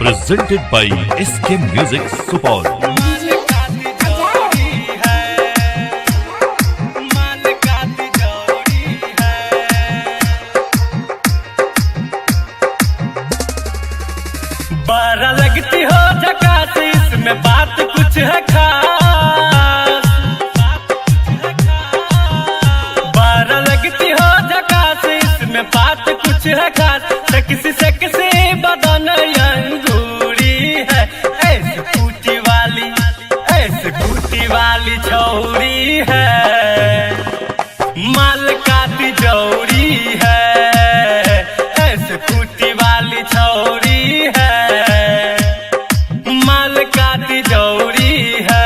Presented by SK Music Supaul. माल का तिजोरी है, माल का तिजोरी है। बारा लगती हो झकास, इसमें बात कुछ है खास। बारा लगती हो झकास, इसमें बात कुछ है खास। सेक्सी सेक्सी बदन अंगूरी है, ऐसे कूटी वाली, ऐसे कूटी वाली छौरी है, माल का तिजोरी है, ऐसे कूटी वाली छौरी है, माल का तिजोरी है।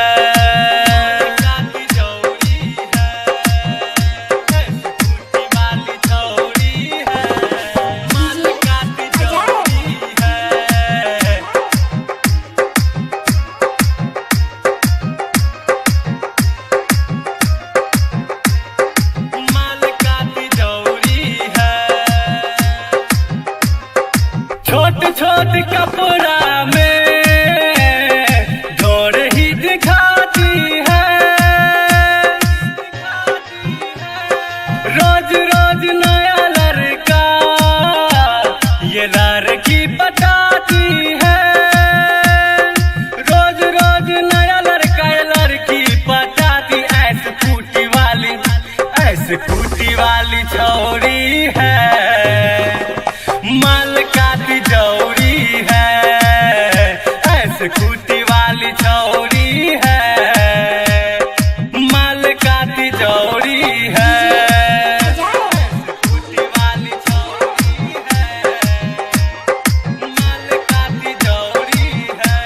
ऐसे कूटी वाली छौरी है, माल का तिजोरी है। माल का तिजोरी है। छोट छोट कपड़ा में ढोर ही दिखाती है, रोज रोज नया लड़का ये लड़की पटाती है, रोज रोज नया लड़का ये लड़की पटाती। ऐसे कूटी वाली, ऐसे कूटी वाली छोरी है, माल का तिजोरी है, ऐसे कूटी वाली छोरी है, माल का तिजोरी है। ऐसे कूटी वाली छोरी है, माल का तिजोरी है।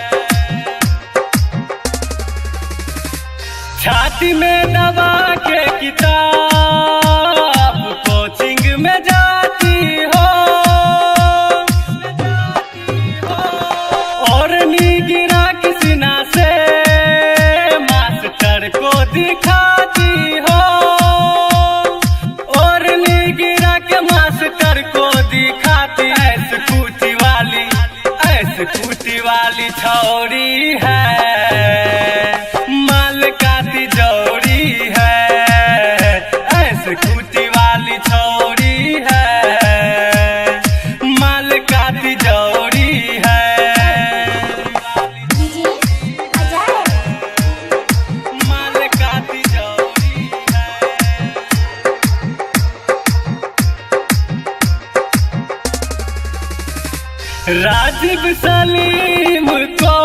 छाती में दबा के किताब कोचिंग में जाती हो, और नी गिरा किसी ना से मास्टर को दिखाती हो, और नी गिरा के मास्टर को दिखाती। ऐसे कूटी वाली, ऐसे कूटी वाली छौरी है, माल का तिजोरी है, ऐसे कूटी वाली छौरी है, माल का तिजोरी है। डीजे अजय। माल का तिजोरी है। राजीव सलीम को